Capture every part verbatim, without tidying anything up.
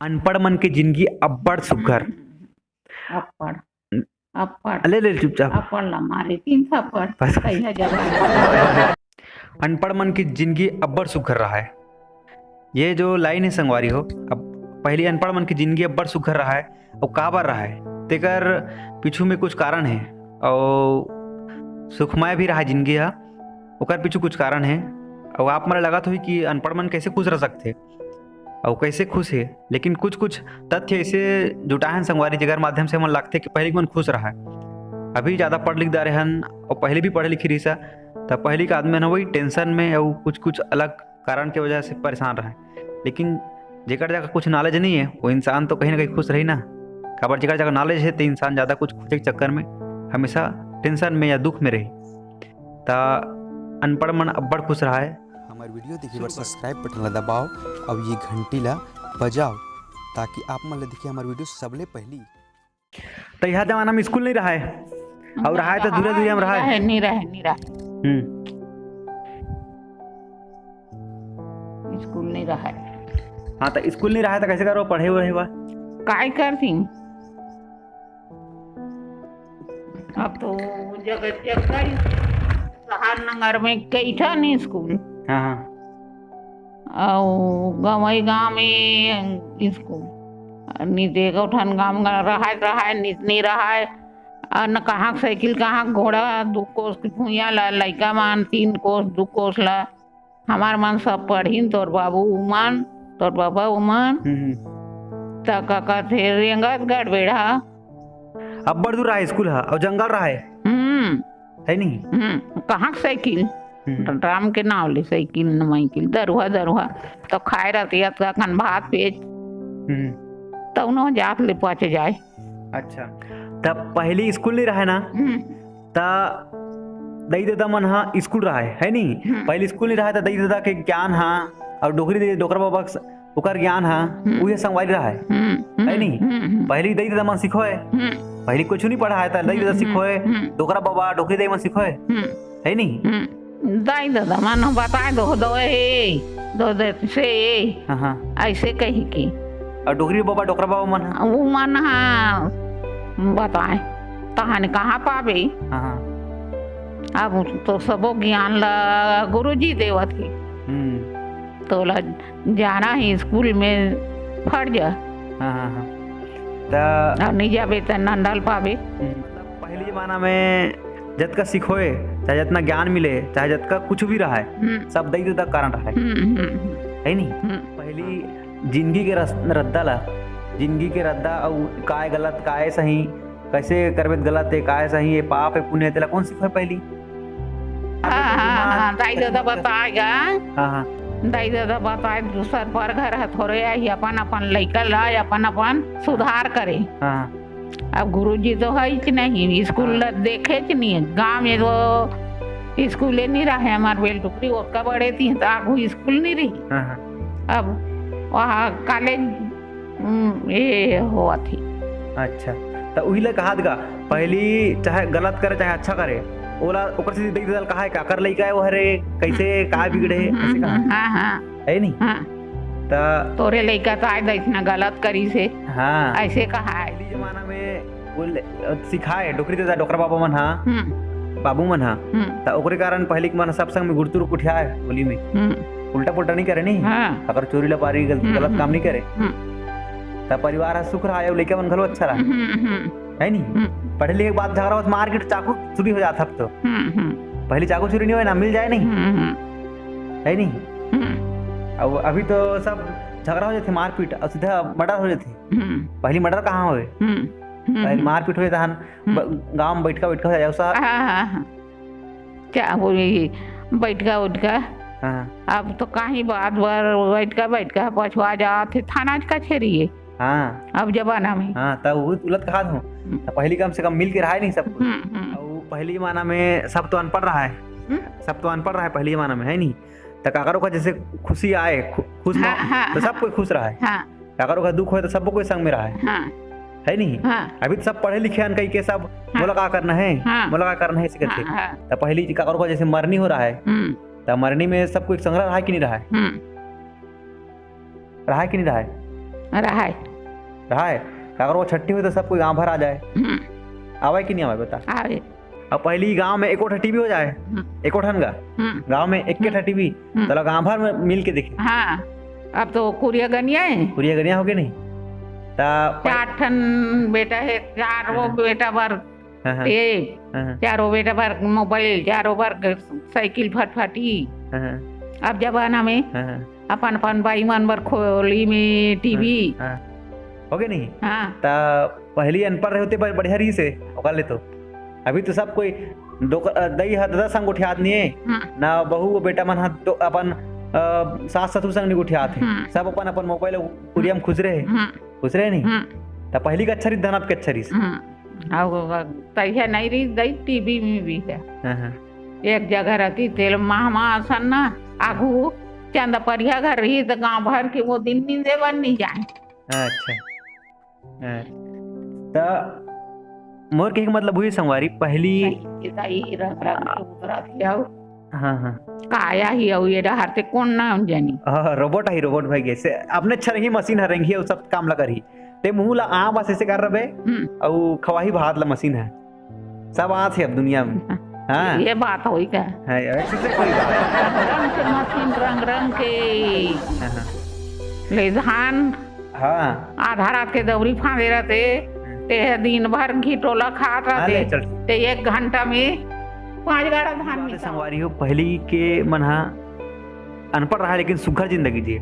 अनपढ़ मन के जिंदगी अब्बड़ सुग्घर। अब्बड़, अब्बड़, ले ले चुपचाप। अब्बड़ ला मारे तीन थप्पड़। बस। कहिया जवान। अनपढ़ मन के जिंदगी अब्बड़ सुग्घर रहाय। ये जो लाइन है संगवारी हो, अब पहली अनपढ़ मन के जिंदगी अब्बड़ सुग्घर रहाय, अउ काबर रहाय, तेकर पीछू में कुछ कारण है, अउ सुखमय भी रहाय जिंदगी हा, ओकर पीछू कुछ कारण है। अउ आप मन ला लगत होही कि अनपढ़ मन कैसे खुश रह सकथे, अउ कैसे खुश हे, लेकिन कुछ कुछ तथ्य ऐसे जुटाए हन संगवारी, जेकर माध्यम से हमन लगथे कि पहली के मन खुश रहाय। अभी ज्यादा पढ़ लिख डारे हन, अउ पहली भी पढ़े लिखे रहिस, त पहली के आदमी मन वही टेंशन में अउ कुछ कुछ अलग कारण के वजह से परेशान रहे। लेकिन जेकर जगह कुछ नॉलेज नहीं है, वो इंसान तो कहीं ना कहीं खुश रही ना। काबर जेकर जगह नॉलेज है, तो इंसान ज्यादा कुछ खोजे के चक्कर में हमेशा टेंशन में या दुख में रही। त अनपढ़ मन अब्बड़ खुश रहाय। हमर वीडियो देखे बर सब्सक्राइब बटन ला दबाओ, अउ ये घंटी ला बजाओ, ताकि आप मन ला दिखे हमर वीडियो सबले पहली। त यह जमाना में स्कूल नहीं रहाय, अउ रहाय त दूरे दूरे में रहाय। नहीं रहे, नहीं रहे। हम्म। स्कूल नहीं रहे। हाँ, त स्कूल नहीं रहाय त कैसे करो पढ़े वढ़े बा? काय करती? अब तो जगह जगह ही शहर नगर में कई ठन स्कूल। हाँ हाँ। अउ गंवई गांव में स्कूल। नित एको ठन गांव रहाय, रहाय, नित नहीं रहाय। अउ न कहाँ के साइकिल, कहाँ के घोड़ा, दू कोस के भुइयां ला, लइका मन तीन कोस, दू कोस ला। हमार मन सब पढ़िन, तोर बाबू मन, तोर बाबा मन। हम्म, हम्म। त का कथे, रेंगत गड़बेड़ा। अब्बड़ दूर रहाय स्कूल हा, अउ जंगल रहाय, हम्म, है नहीं? हम्म, कहाँ के साइकिल? हम्म। राम के नाव ले साइकिल, न माइकिल, दरुहा, दरुहा। तो खाए रहती है, तो अखन भात पेज, हम्म। तउनो जात ले पच जाए। अच्छा, तब पहली स्कूल नहीं रहाय ना, हम्म, त दई ददा मन हा स्कूल रहाय, है नहीं? हम्म। पहली स्कूल नहीं रहाय त दई ददा के ज्ञान हा, अउ डोकरी दे डोकरा बाबा के स-, ओकर ज्ञान हा, हम्म। उहे संगवारी रहाय, हम्म, है नहीं? हम्म, हम्म, पहली दई ददा मन सिखोय, हम्म, पहली कुछ नहीं पढ़ाय त दई ददा हम्म, सिखोय, हम्म। डोकरा बाबा डोकरी दई मन सिखोय, हम्म, है नहीं? हम्म। दाई ददा मन बताए दो, दो ए, दो दे से ए, हाँ हाँ। ऐसे कही के। अउ डोकरी बाबा डोकरा बाबा मन हा? वो मन हा बताए, तहन कहाँ पाबे? हाँ हाँ। अब तो सबो ज्ञान ला गुरुजी देवत हे। हम्म। तोला जाना ही स्कूल में फट जा, हाँ हाँ हाँ। त अउ नहीं जाबे त नंदल पाबे। हम्म, मतलब पहली जमाना में जतका सिखोय, चाहे जतना ज्ञान मिले, चाहे जतका कुछ भी रहाय, हम्म, सब दई ददा के कारण रहाय, हम्म, हम्म, हम्म, है नहीं? हम्म, पहली जिंदगी के रस-, रद्दा ला, जिंदगी के रद्दा अउ काय गलत, काय सही, कैसे करबे त गलत हे, काय सही हे, पाप हे, पुण्य हे, तेला कौन सिखोय पहली? हाँ, हाँ, हाँ, दाई ददा बताएगा। हाँ हाँ। दाई ददा बताए, दूसर पर घर ह थोरे आही, अपन अपन लइका ला अपन अपन सुधार करे। हाँ। अब गुरुजी तो है कि नहीं, स्कूल ला देखे कि नहीं, गांव में तो स्कूले नहीं रहे हमार बेल टुकड़ी, ओतका बड़े थी त आगू स्कूल नहीं रही। हाँ हाँ। अब वहाँ कॉलेज, हम्म, ये हुआ थी। अच्छा, त उही ला कहात गा, पहली चाहे गलत करे चाहे अच्छा करे, ओला ओकर से देख दल कहा है, काकर लइका है वो हरे, कैसे का बिगड़े है, ऐसे कहा हाँ, हाँ, है नहीं? हाँ। त तोरे लइका तो आज इतना गलत करी से, हाँ, ऐसे कहा है। पहली जमाना में वो ले- सिखाए डोकरी देता डोकरा बाबा मन हा, हम्म, बाबू मन हा, हम्म, त ओकरे कारण पहली के मन सब संग में गुड़तुर कुठियाए होली में, हम्म, उल्टा पुल्टा नहीं करे नहीं, हाँ, अगर चोरी लपारी गलती हम्म, गलत काम हम्म, नहीं करे, हम्म, त परिवार हा सुख रहा है, लइका मन घलो अच्छा रहा, हम्म, हम्म, है नहीं? हम्म, पढ़े लिखे के बाद झगड़ा होत मारपीट चाकू चोरी हो जात हब तो, हम्म, हम्म, पहली चाकू चोरी नहीं होए ना, मिल जाए नहीं, हम्म, हम्म, है नहीं? हम्म, अब अभी तो सब झगड़ा हो जाते, मारपीट और सीधा मर्डर हो जाते। हम्म, पहली मर्डर कहाँ होए? हम्म, हम्म, पहले मारपीट हो जाता है, ब- गांव में बैठका बैठका हो जाए ऐसा। हाँ, हाँ, हाँ। क्या वो ये बैठका उठका, हाँ, अब तो कहीं बात बार बैठका बैठका पछुआ जात है, थाना कचहरी है हाँ, अब जमाना में। हाँ, तब वो उलत कहा था, त पहली कम से कम मिल के रहा नहीं सब कुछ। हम्म, हम्म, और पहली जमाना में सब तो अनपढ़ रहा है, हम्म, सब तो अनपढ़ रहा है पहली जमाना में, है नहीं? त काकरो का जैसे खुशी आए, खु-, खुश हाँ, मा-, हाँ, तो सब हाँ। कोई खुश रहा है, हाँ, काकरो का दुख होए तो सब कोई संग में रहा है, हाँ, है नहीं? हाँ, अभी तो सब पढ़े लिखे हैं कई के सब हाँ। मोला का करना है, हाँ। मोला का करना है, ऐसे करके। हाँ, हाँ, त पहली जी काकरो का जैसे मरनी हो रहा है, हम्म, त मरनी में सब कोई संग रहा है कि नहीं रहा है? हम्म, रहा है कि नहीं रहा है? रहाय। रहाय। काकरो छट्ठी होय त सब कोई गांव भर आ जाय। हम्म। आवय कि नहीं आवय, बता? आवय। अब पहिली गांव में एको ठा टीवी हो जाय, हम्म। एको ठन गा। हम्म। गांव में एक के ठा टीवी, हम्म। तला गांव भर में मिल के देखे। हाँ, अब तो कुरिया गनिया हे। कुरिया गनिया होगे नहीं? त प- चार ठन बेटा हे, चार वो हाँ। बेटा बर हाँ, हाँ। ए, हाँ, हाँ। चारों बेटा बर मोबाइल, चारों बर साइकिल फटफटी। हाँ, हाँ। अब जमाना में हाँ, हाँ। अपन, अपन बाई मन बर खोली में टीवी। हाँ, हाँ। होगे नहीं? हाँ। त पहिली अनपढ़ रहे होते, ब-, बढ़िया रहिस हे, ओकर ले तो। अभी तो सब कोई दो क-, अ, दई हा ददा संग गोठियात नहीं हे, हाँ। ना बहू बेटा मन हा तो अपन, अ, सास ससुर संग नहीं गोठियात हे। हाँ। सब अपन, अपन मोबाइल अउ कुरिया में खुसरे हे। हाँ। खुसरे नहीं? हाँ। त पहिली के अच्छा रहिस, धन अब के अच्छा रहिस। हाँ। अउ तइहा नहीं रही, दई टीवी में भी हे। हाँ, हाँ। एक जगह रहती, तेल महमा असन ना, आगू चंदपरिया घर रही, त गांव भर के वो दिन निंदे बर नहीं जाय। अच्छा। हाँ। त मोर कहे के मतलब हुई संगवारी, पहिली पहिली के दई रंग रंग के उतरत हे अउ हाँ, हाँ। काया ही अउ ये डहर ते कोन ना जानी। हाँ, रोबोट आही, रोबोट भाई, जैसे अपने छरही मशीन हर रेंगही अउ सब काम ला करही। ते मुंह ला आम बस ऐसे कर रबे, हम्म। अउ खवाही भात ला मशीन हे। सब आत हे अब दुनिया में। हाँ। हाँ। ये बात होई का? हाँ, ऐसे से कोई बात। रंग रंग के मशीन, रंग रंग के। हाँ, हाँ। ले धान हाँ। आधा रात के दौरी फांदे रहते, हम्म। ते ह दिन भर घिटोला खात हाँ, रहते। ले चल। ते एक घंटा में पांच गाड़ा धान बात निकाल। संगवारी हो, पहिली के मन हा अनपढ़ रहा, लेकिन सुघर जिंदगी जिए।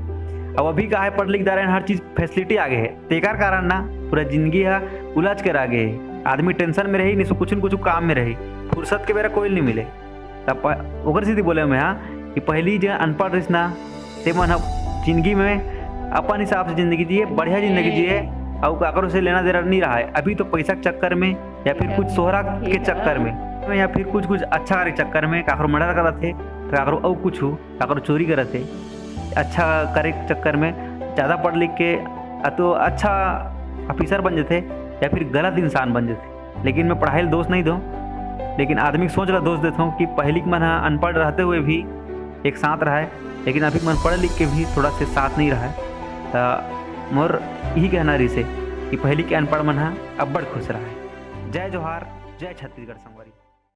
अब अभी का हे, पढ़ लिख जा रहे हैं, हर चीज facility आ गए है, तेकर कारण ना पूरा जिंदगी हा उलझ के रह गए है। आदमी tension में रही, नहीं सो कुछ न कुछ काम में रही, फुर्सत के बेरा कोई नहीं मिले। तब प-, ओकर सेती बोले मैं, हाँ, कि पहिली जे अनपढ़ रहिस ना, ते मन ह जिंदगी में अपन हिसाब से जिंदगी जिए, बढ़िया जिंदगी जिए, अउ काकरो से लेना देना नहीं रहा है। अभी तो पैसा के चक्कर में या फिर कुछ सोहरा के चक्कर में या फिर कुछ, कुछ अच्छा करे के चक्कर में काकरो murder करत हे, काकरो अउ कुछ हो, काकरो चोरी करत हे। अच्छा करे के चक्कर में ज़्यादा पढ़ लिख के या तो अच्छा officer बन जथे या फिर गलत इंसान बन जथे। लेकिन मैं पढ़ाई ल दोष नहीं दूँ, लेकिन आदमी के सोच ला दोष देता हूँ कि पहिली के मन ह अनपढ़ रहते हुए भी एक साथ रहा है, लेकिन अभी के मन पढ़ लिख के भी थोड़ा से साथ नहीं रहा है। तो मोर यही कहना रहिस हे कि पहिली के अनपढ़ मन ह अब्बड़ खुश रहा है। जय जोहार, जय छत्तीसगढ़ संगवारी।